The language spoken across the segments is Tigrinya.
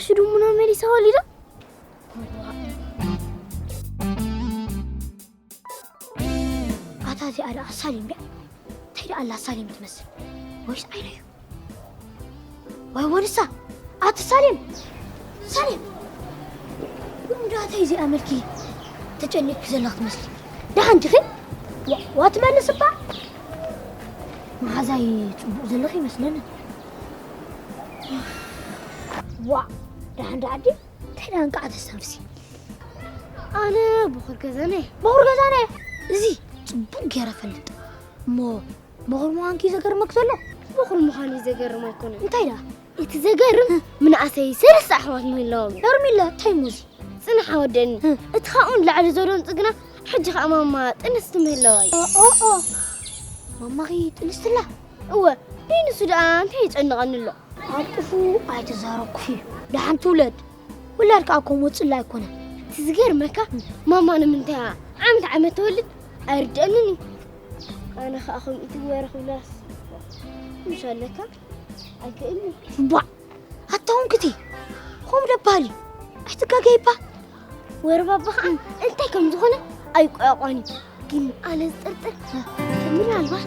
ሽዱሙና መሊሳ ወሊዳ። ኣታ እዚኣ ደኣ ሳሌም ድያ? እንታይ ደኣ ኣላ ሳሌም ትመስል? ወይስ ዓይና እዩ? ወይ ወንሳ? ኣቲ ሳሌም! ሳሌም! ጉምዳተይ እዚኣ መልኪ ተጨኒቅኪ ዘለኽ ትመስሊ። ደሓን ዲኺ? ዋ፣ ዋ ትመልስ እባ። መሓዛይ ጽቡቕ ዘለኺ ይመስለኒ። ዋ፣ ደሓን ደኣ ኣዲ? እንታይ ደኣ እንቃዕ ተስተንፍሲ? ኣነ ብኹር ገዛና እየ። ብኹር ገዛና እየ። እዚ ጽቡቕ ገይረ እፈልጥ። እሞ ብኹር ምዃንኪ ዘገርመክ ዘሎ? ብኹር ምዃነይ ዘገርም ኣይኮነን። እንታይ ደኣ? እቲ ዘገርም፣ እ። ምንኣሰይ ሰለስተ ኣሕዋት ምህላዎም እዩ። ሄርሚላ፣ እንታይ እሞ እዚ? ጽናሕ ኣወደኒ። እ። እቲ ካብኡ ንላዕሊ ዘደንጹ ግና፣ ሕጂ ከኣ ማማ ጥንስቲ ምህላዋ እዩ። ኦ፣ ኦ፣ ኦ። ማማኺ ጥንስቲ ኣላ? እወ፣ ደይ ንሱ ደኣ እንታይ የጨንቐኒ ኣሎ? ኣብ ጥፉእ ኣይተዛረብኩ እዩ። ደሓን ትውለድ። ውላድ ከኣ ከምኡ ጽላኢ ኣይኮነን። እቲ ዝገርመካ፣ እ። ማማ ንምንታይ እያ ዓመት ዓመት ትወልድ ኣይርድኣንን እዩ። ኣነ ከኣ ከምኡ ትግበረ ክብላስ ምሽ ኣለካ? ኣይክእልን። ባዕ! ኣታ ወንክቲ! ኾም ደባሊ! ኣይትጋገይባ! ወረ ባባ ኸዓ እንታይ ከም ዝኾነ ኣይቆያቋን እዩ። ግን ኣነ ዝጥርጥር ምናልባት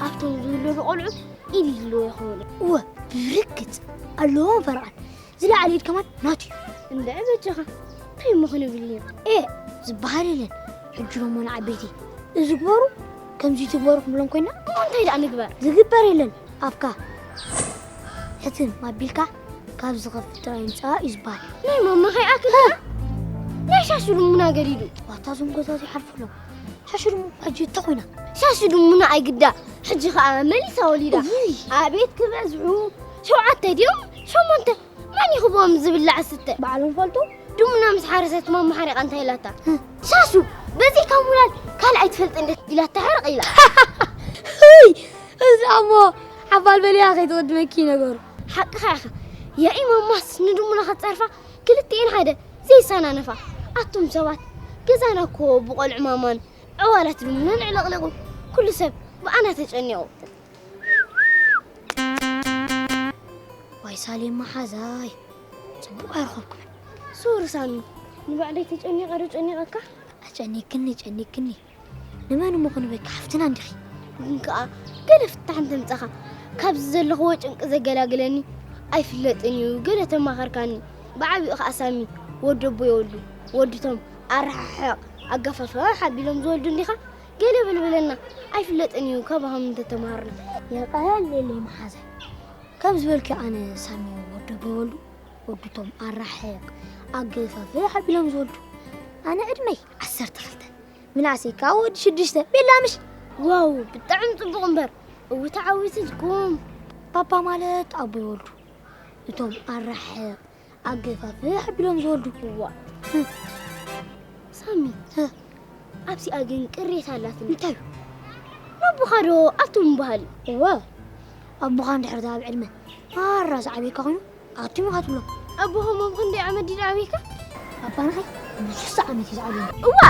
ኣብቶም ዝውለዱ ቆልዑ ኢድ ይህልዎ ይኸውን። እወ፣ ብርግጽ ኣለዎም ፈርዖን። ዝለዓለ ኢድ ከማን ናቱ እዩ። እንድዒ በጃኻ፣ እንታይ እሞ ክንብል እዩ? ኤ፣ ዝበሃል የለን። ሕጂ ደሞ ንዓበይቲ፣ እዚ ግበሩ፣ ከምዚ ትግበሩ ክንብሎም ኮይና? እሞ እንታይ ደኣ ንግበር? ዝግበር የለን። ኣፍካ ሕትም ኣቢልካ ካብ ዝኸፍት ጥራይ ምጻእ እዩ ዝበሃል። ናይ ማማ ከይኣክል ከ? ናይ ሻሹ ድሙና ገዲዱ። ዋታ እዞም ጎዛዙ ይሓልፉ ኣለዉ። ሻሹ ድሙ ሕጂ እንታይ ኮይና? ሻሹ ድሙና ኣይግዳ። ሕጂ ኸኣ መሊሳ ወሊዳ። እውይ። ኣቤት ክበዝሑ! ሸውዓተ ድዮም? ሸሞንተ? መን ይኽቦም ዝብላዕ ዝስተ? ባዕሎም ፈልጡ። ድሙና ምስ ሓረሰት ማማ ሓሪቓ እንታይ ኢላታ? እ። ሻሹ፣ በዚሕካ ምውላድ ካልእ ኣይትፈልጥን ዲኺ ኢላታ ሕርቕ ኢላ። ህይ! እዛ እሞ ሓባል በሊያ ከይትቕድመኪ ነገሩ። ሓቅኻ ኢኻ። ያኢ ማማስ ንድሙና ክትጸርፋ ክልቲኤን ሓደ ዘይሰናነፋ። ኣቱም ሰባት፣ ገዛና እኮ ብቖልዑ ማማን ዕዋላት ድሙናን ዕለቕሊቑ። ኩሉ ሰብ ብኣና ተጨኒቑ። ዋይ ሳሌም መሓዛይ፣ ጽቡቕ ኣይረኸብኩምን። ሶሪ ሳሚ፣ ንባዕለይ ተጨኒቐ ዶ ጨኒቐካ? ኣጨኒቅክኒ፣ ጨኒቅክኒ። ንመን እሞ ክንበኪ፣ ሓፍትና እንዲኺ። ግን ከኣ ገለ ፍታሕ እንተምጻኻ፣ ካብዚ ዘለኽዎ ጭንቂ ዘገላግለኒ ኣይፍለጥን እዩ፣ ገለ ተማኸርካኒ። ብዓቢኡ ከኣ ሳሚ፣ ወዲ ኣቦ የወልዱ፣ ወዲ ቶም፣ ኣረሓሕቕ፣ ኣጋፋፍሕ ኣቢሎም ዝወልዱ እንዲኻ፣ ገለ በልበለና፣ ኣይፍለጥን እዩ፣ ካባኹም እንተተማሃርና። የቐልለይ መሓዛይ። ከም ዝበልኪ ኣነ ሳሚ ወዲ ኣቦ ይወልዱ፣ ወዲ ቶም ኣራሕቕ ኣገፋፍሕ ኣቢሎም ዝወልዱ። ኣነ ዕድመይ ዓሰርተ ክልተ፣ ምናእሰይ ከኣ ወዲ ሽዱሽተ። ቤላ ምሽ? ዋው፣ ብጣዕሚ ጽቡቕ እምበር። እው ተዓዊትልኩም። ባባ ማለት ኣቦ ይወልዱ፣ እቶም ኣራሕቕ ኣገፋፍሕ ኣቢሎም ዝወልዱ። እዋ። ሳሚ፣ እ። ኣብዚኣ ግን ቅሬታ ኣላትኒ። እንታይ? ኣቦኻ ዶ ኣቱም ምበሃል እዩ? እወ። ኣቦኻ እንድሕር ደኣ ኣብ ዕድመ ማራ ዝዓብየካ ኮይኑ ኣቱም ኢኻ ትብሎ። ኣቦኻ ኣብ ክንደይ ዓመት ድዩ ዝዓብየካ? ኣባናኸይ ብስሳ ዓመት እዩ ዝዓብየኒ። እዋ!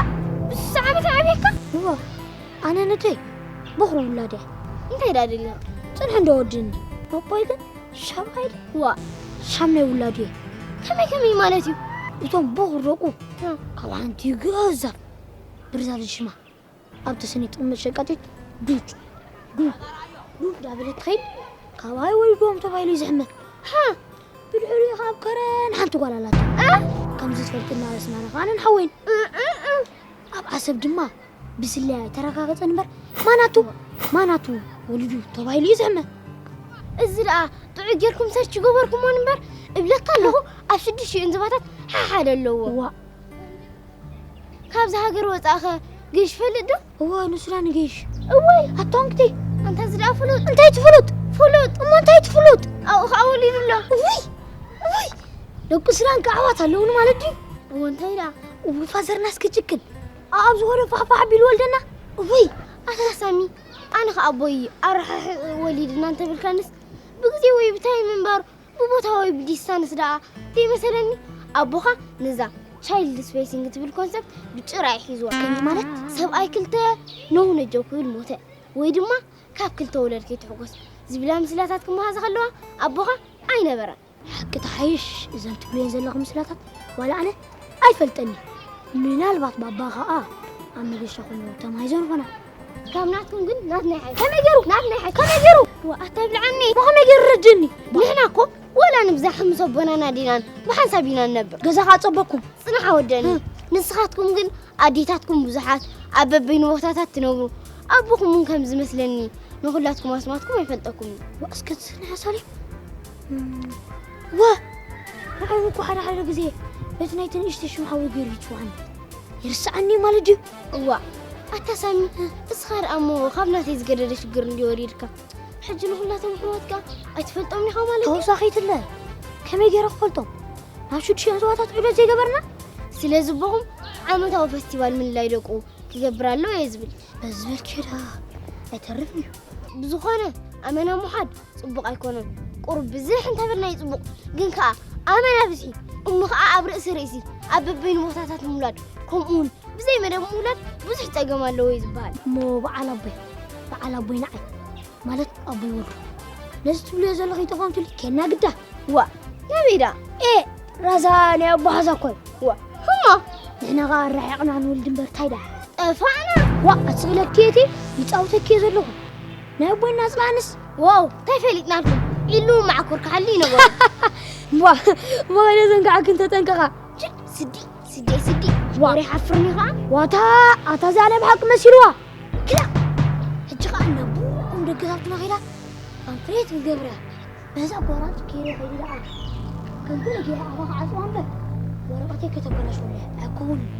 ብስሳ ዓመት ዓብየካ? እወ። ኣነ ነተይ በኹሪ ውላድ እየ። እንታይ ደኣ ደሊኻ? ጽንሒ እንዶ ወድኒ። ኣቦይ ግን ሻምናይ ድዩ? ዋ፣ ሻምናይ ውላዱ እየ። ከመይ ከመይ ማለት እዩ? እቶም በኹር ደቁ እ። ካብ ሓንቲ ገዛፍ ብርዛል ሽማ ኣብ ተሰኒ ትቕመጥ ሸቃጢት ዱድ፣ ዱድ፣ ዱድ እንዳበለት ትኸይድ፣ ካባይ ወሊድዎም ተባሂሉ እዩ ዝሕመ። ሃ! ብድሕሪኡ ካብ ከረን ሓንቲ ጓል ኣላቶ። እ? ከምዚ ትፈልጥና ኣስመራ ኣነን ሓወይን። እ፣ እ፣ እ። ኣብ ዓሰብ ድማ ብስለያ ኣይተረጋገጸን እምበር፣ ማናቱ፣ ማናቱ ወሊዱ ተባሂሉ እዩ ዝሕመ። እዚ ደኣ ጥዑይ ጌርኩም ሰርች ገበርኩሞን እምበር፣ እብለካ ኣለኹ፣ ኣብ ሽዱሽቲኡ እንዝባታት ሓሓደ ኣለዎ። ዋእ። ካብዚ ሃገር ወጻእኸ ገይሽ ፈልጥ ዶ? እወ፣ ንሱዳን ገይሽ። እወይ። ኣታ ወንክቲ። ኣንታ እዚ ደኣ ፍሉጥ። እንታይ ትፍሉጥ? ፍሉጥ። እሞ እንታይ ትፍሉጥ? ኣብኡ ኸኣ ወሊዱ ኣሎ። እውይ፣ እውይ። ደቂ ሱዳን ከ ኣሕዋት ኣለውኒ ማለት ድዩ? እወ፣ እንታይ ደኣ? እውይ፣ ፋዘርናስ ክጭክን። ኣብ ዝኾነ ፋሕፋሕ ኣቢሉ ወልደና። እውይ። ኣታ ሳሚ፣ ኣነ ኸኣ ኣቦይ ኣረሓሕቕ ወሊድና እንተብልካንስ፣ ብግዜ ወይ ብታይም እምበር፣ ብቦታ ወይ ብዲስታንስ ደኣ ዘይመሰለኒ። ኣቦኻ ነዛ ቻይልድ ስፔሲንግ ትብል ኮንሰፕት ብጭራ እዩ ሒዝዋ። ከመይ ማለት? ሰብኣይ ክልተ ነውነጀው ክብል ሞተ፣ ወይ ድማ ካብ ክልተ ወለድ ከይትሕጎስ ዝብላ ምስላታት ክመሃዛ ከለዋ ኣቦኻ ኣይነበረን። ሓቂ ተሓይሽ፣ እዘን ትብልየን ዘለኹ ምስላታት ዋላ ኣነ ኣይፈልጠኒ። ምናልባት ባባ ኸኣ ኣብ መገሻ ኮይኑ ተማሂዞ ንኾና። ካብ ናትኩም ግን ናትና ይሓይሽ። ከመይ ገይሩ? ናትና ይሓይሽ። ከመይ ገይሩ? ዋ፣ ኣታ ይብልዓኒ። ዋ፣ ከመይ ገይሩ ረድኒ? ንሕና እኮ ወላ ንብዛሕ ምስ ኣቦናን ኣዴናን ብሓንሳብ ኢና ንነብር። ገዛ ኸኣ ጸበኩም። ጽናሕ ኣወደኒ። እ። ንስኻትኩም ግን ኣዴታትኩም ብዙሓት፣ ኣብ በበይኑ ቦታታት ትነብሩ። ኣቦኹም እውን ከም ዝመስለኒ ንኹላትኩም ኣስማትኩም ኣይፈልጠኩምን። ዋ፣ እስከ ጽንሕ ሳሌ። እም፣ ዋ፣ ንዓይ እኮ ሓደ ሓደ ግዜ በቲ ናይቲ ንእሽተይ ሽም ሓወይ ገይሩ ይጽውዓኒ። ይርስዓኒ ማለት ድዩ? እዋ፣ ኣታ ሳሚ፣ እስኻ ደኣ እሞ ካብ ናተይ ዝገደደ ሽግር እንድዩ ወሪድካ። ሕጂ ንኹላቶም ኣሕዋትካ ኣይትፈልጦምን ኢኻ ማለት ድዩ? ተወሳኺትለ፣ ከመይ ገይረ ክፈልጦም? ናብ ሽዱሽተ ዞባታት ዑደት ዘይገበርና? ስለዚ ኣቦኹም ዓመታዊ ፈስቲቫል ምልላይ ደቁ ክገብር ኣለዎ እየ ዝብል። በዚ በልኪ ዳ ኣይተርፍን እዩ። ብዝኾነ፣ ኣመና ምውሓድ ጽቡቕ ኣይኮነን። ቁሩብ ብዝሕ እንተበልና እዩ ጽቡቕ። ግን ከኣ ኣመና ብዝሒ፣ እሞ ከኣ ኣብ ርእሲ ርእሲ፣ ኣብ በበይኑ ቦታታት ምውላድ፣ ከምኡውን ብዘይ መደብ ምውላድ ብዙሕ ጸገም ኣለዎ እዩ ዝበሃል። እሞ በዓል ኣቦይ፣ በዓል ኣቦይ ንዓይ፣ ማለት ኣቦይ ወልዱ፣ ነዚ ትብልዮ ዘለኺ ይጠፋምትሉ ኬና ግዳ። ዋ፣ ናበይ ደኣ? ኤ፣ ራዛ ናይ ኣቦ ሓዛ እኮ እዩ። ዋ፣ እሞ? ንሕና ኸኣ ኣረሓቕና ንወልድ እምበር ታይ ደኣ? ጠፋእና? ዋ፣ ኣስቕለኪ እቲ ይጻውተኪ እየ ዘለኹ። ናይ ኣቦይ እናጽላእንስ። ዋው፣ እንታይ ፈሊጥናልኩም? ኢሉ ማዕኮር ክሓሊ ይነበሩ። ዋ፣ ዋ፣ ገለ ዘንግዓክን ተጠንቀቓ። ጅል፣ ስዲ፣ ስዲ፣ ስዲ። ዋ። ወሬ ሓፍርኒ ኸኣ። ዋታ፣ ኣታ እዚኣ ናይ ብሓቂ መሲልዋ። ክላ፣ ሕጂ ኸኣ ናብ ብሩቕኩም ደገታትና ኸይዳ ፓምፍሌት ክገብር እያ። በዛ ጓራጭ ከይደ ኸይደ ደኣ ከም ኩሉ ገይረ ኣፋ ክዓጽዋ እምበር ወረቐተይ ከተበላሽወለይ ኣይከውንን።